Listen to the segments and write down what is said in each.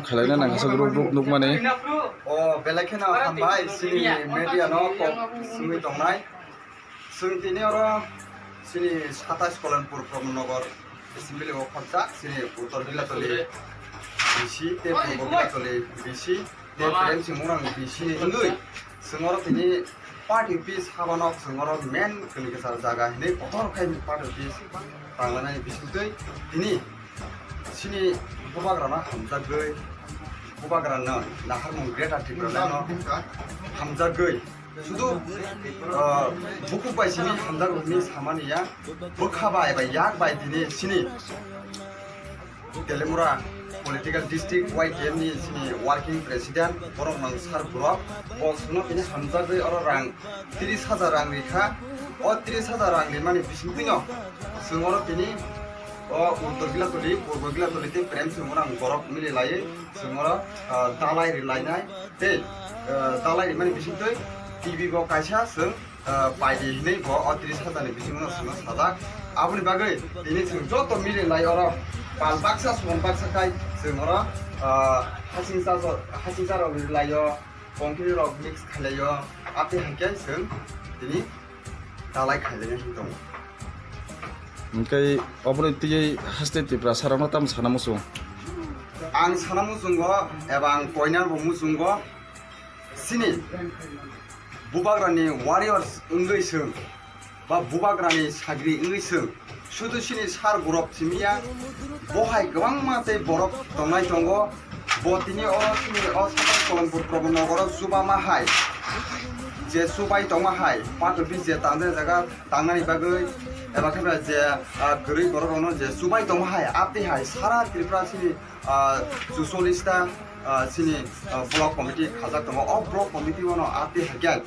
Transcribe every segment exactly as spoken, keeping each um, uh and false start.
Khlaina nang kha group group nukmani. O belai kheno hambai chini media no kok simi tongnai. Chwng tini oro chini satais Kolenpur Pramnagar assembly o khorjak chini Uttor Gilatoli B C tei Purbo Gilatoli B C tei Prem Singh Murang B C ni wngwi chwng oro tini party office habano chwng oro main kwlwi kwchar jaga hinwi kotor khai party office tanglanani bisingtwi tini chini bubagrano hamjakgwi, bubagrano naharmung Greater Tipralandno hamjakgwi, sudu, ah, bukhuk bai simi hamjakgwi hinwi samani ya, bwkha bai bai yak bai tini chini Telimura Political District Y T M ni chini working president borok nang sar borok bo chwngno tini hamjakgwi oro rang tris hajar rang rikha. O tris hajar rang rimani bisingtwino chwng oro tini o Uttor Gilatoli, Purbo Gilatoli tei Prem Singh Murang borok mili laiwi chwng oro, ah, dalai ri lainai tei, ah, dalai rimani bisingtwi T V bo kaisa chwng, ah, paidi hinwi bo o tris hajar ni bisingo chwngno sajak. Aboni bagwi tini chwng joto mili lai oro pal baksa, suban baksa khai chwng oro, ah, hasingcha, hasingcha rok ri laio, concrete rok mix khai laio, ate hai khe chwng tini dalai khailai hinwi tongo. Hwnkhe oboroni twiwi haste Tripura sarokno tamo sana muchung? Ang sana muchungo eba ang koinarbo muchungo, chini bubagrani warriors wngwi chwng ba bubagrani sagri wngwi chwng sudu chini sar gurop simiya, bo hai kwbangma tei borok tongnai tongo. Bo tini oro chini o Sakai Kolombo Probo nogoro chubama hai, je chubai tongma hai, pato bi je tangde jaga tangnani bagwi, eba khe ba je, ah, kwrwi borok rokno je chubai tongma hai, abtwi hai sara Tripura chini, ah, chuchollis ta, ah, chini, ah, block committee khajak tongo. O block committee o no abtwi hai khe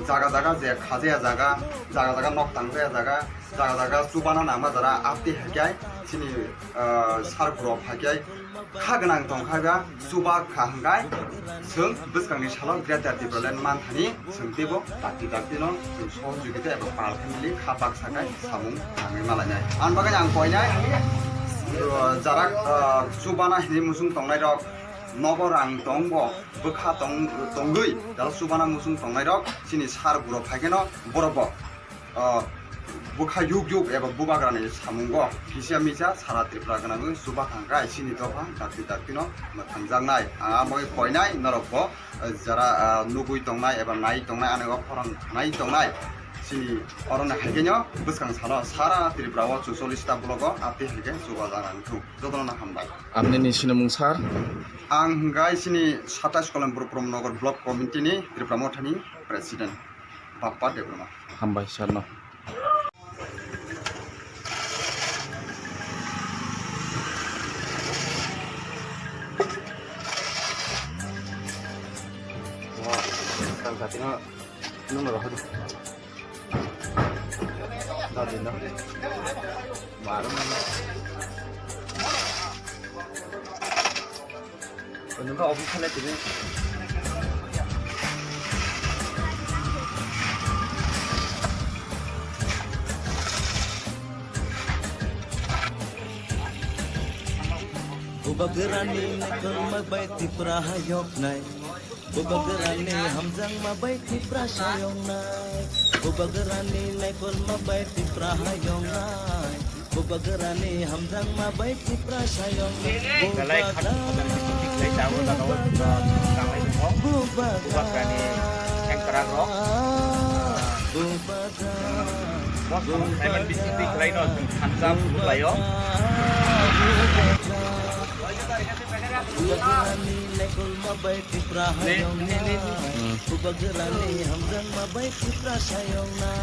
jaga jaga je khajaya jaga, jaga jaga nok tangjaya jaga, jaga jaga chubana nangma jara abtwi hai khe chini, ah, sar gurop hai khe kha gwnang tong kha ba chuba kha hwnkhe chwng bwskangni salo Greater Tipraland manthani chwng teibo dakti dakti no chwng sohojogita eba pal family kha baksa khai samung nangwi malainai. Ani bagwi ang koinai, uh, jara, uh, chubana hinwi muchung tongnai rok nogo rang tongbo bwkha tong-, tongwi jara chubana muchung tongnai rok chini sar gurop hai kheno borok bo. Ah, bwkha yuk yuk eba bubagrani samungo kisa misa sara Tripura gwnangwi chuba thangkha chini dopha dakti dakti no mwthangjaknai. Ang amo koinai norok bo, ah, jara, ah, nugwi tongnai eba nai tongnai, ani o khorang khanai tongnai chini oro no hai khe no bwskang salo sara Tripura o chuchollis ta block o abtwi hai khe chuba jana wngthung. Jotono no hambai. Amni ni sinimung sir? Ang hwnkhe chini satais Kolombo Probo Nogor Block Committee ni Tripura Mothani President. Bappa Debbarma. Hambai sir no. Bubagrani naikol ma bai Tripura hayok nai. Bubagrani hamjang ma bai Tripura sayong nai. Bubagrani naikol ma bai Tripura hayok nai. Bubagrani hamjang ma bai Tripura sayong nai. Belai khat bubagra ni bising tei dago dago tanglai tongo. Bubagrani hengkrak rok. Bubagra. Bo samung khlaimani bising twi khlaino chwng thansa phuru khlaio. Bubagrani naikol ma bai Tripura hayong nai. Bubagrani hamjang ma bai Tripura sayong nai.